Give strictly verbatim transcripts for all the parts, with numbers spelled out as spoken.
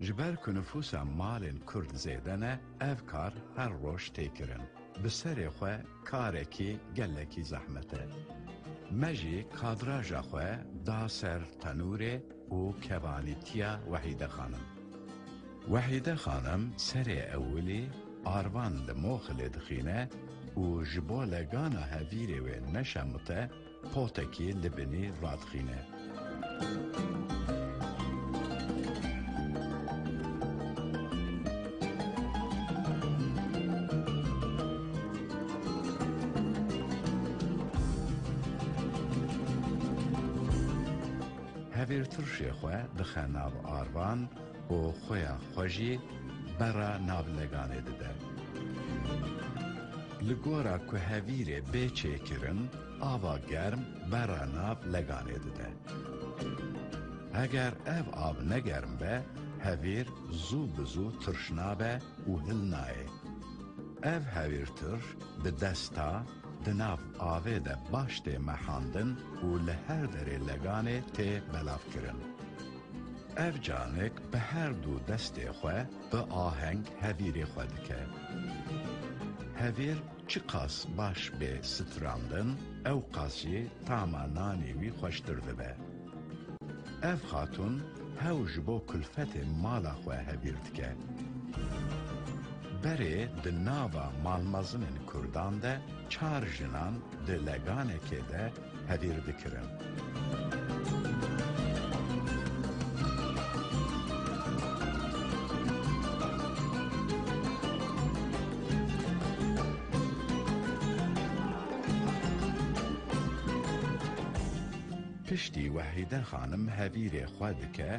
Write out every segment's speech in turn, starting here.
Ji ber ku nifûsa malên Kurd zêde ne, ev kar her roj tê kirin. Bi serê xwe karekî gelekî zehmet e. Me jî kadraja xwe da ser tenûrê û kevanîtiya Wehîde Xanim. Wehîde Xanim serê ewilî arvan li Moxilê dixîne û ji bo legana hevîrê wê neşemite, potekî li binî radixîne. Hevîrtirşê xwe dixe nav arvan û xweya xwe jî berra nav leganê dide. Li gora ku hevîrê bê çêkirin, ava germ berra nav leganê dide. Heger ev av negerm be, hevîr zû bi zû tirş nabe û hilnayê. Ev hevîrtir bi desta di nav avê de baş tê mehandin û li her derê leganê tê belavkirin. Ev canik bi her du destê xwe bi aheng hevîrê xwe dike. Hevîr çiqas baş bê strandin, ewqas jî tama nanê wî xweştir dibe. Ev xatûn hew ji bo kulfetê mala xwe hevîr dike. Berê di nava malmezinên Kurdan de çar jinan di leganekê de hevîr dikirin. Piştî Wehîde Xanim hevîrê xwe dike,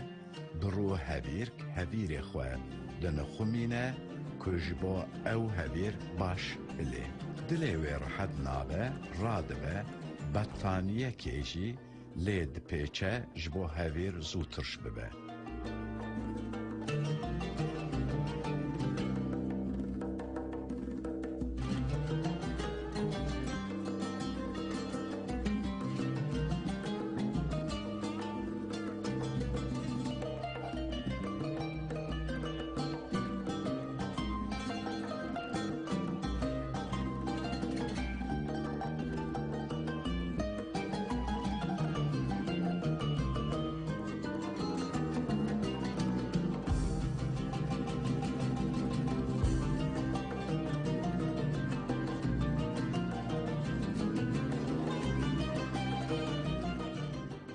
bi rû hevîrk hevîrê xwe dinixumîne ku ji bo ew hevîr baş hilê. Dilê wê rihet nabe, radibe, bettaniyekê jî lê dipêçe ji bo hevîr zû tirş bibe.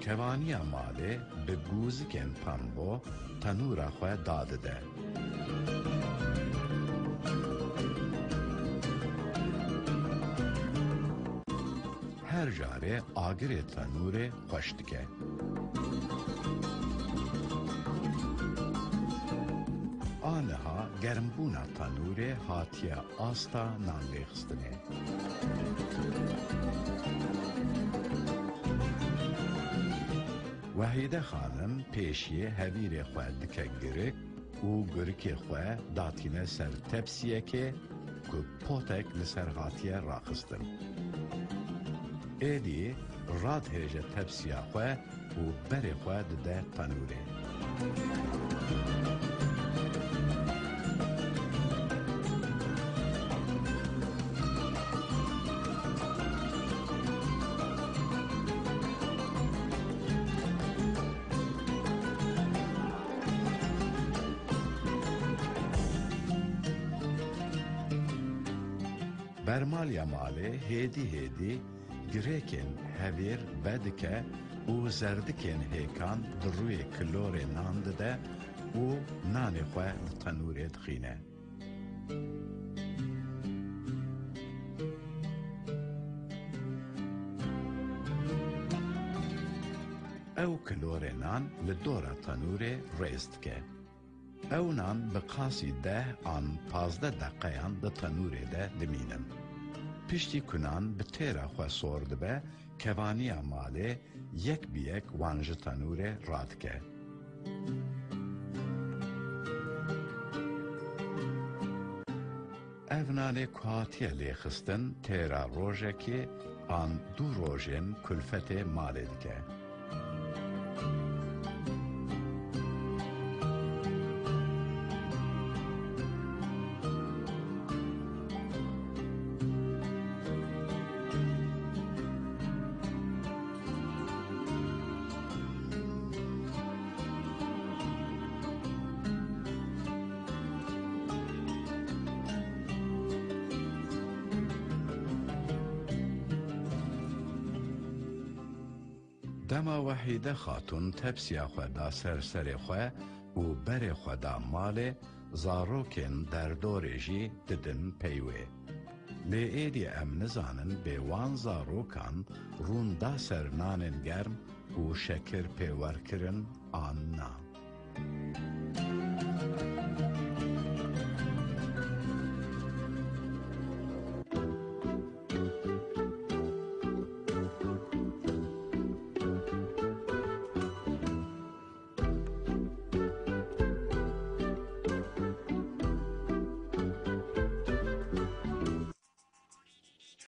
Kevaniya malê bi gûzikên pembo tenûra xwe dadide. Her carê agirê tenûrê xweş dike. Aniha germbûna tenûrê hatiye asta nanlêxistinê. Wehîde Xanim pêşiyê hevîrê xwe dike girik û gurikê xwe datîne ser tepsiyekê ku potek li ser hatiye raxistin. Êdî radihêje tepsiya xwe û berê xwe dide tenûrê. Bermaliya malê hêdî hêdî girêkên hevîr vedike û zerdikên hêkan di rûyê kilorê nan dide û nanê xwe li tenûrê dixîne. Ew kilorê nan li dora tenûrê rêz dike. Ew nan bi qasî deh an pazdeh deqeyan di tenûrê de dimînin. Piştî ku nan bi têra xwe sor dibe, kevaniya malê yek bi yek wan ji tenûrê radike. Ev nanê ku hatiye lêxistin têra rojekê an du rojên kulfetê malê dike. Dema Wehîde Xatûn tepsiya xwe da ser serê xwe û berê xwe da malê, zarokên derdorê jî didin pey wê. Lê êdî em nizanin bê wan zarokan rûn da ser nanên germ û şekir pê wer kirin an na.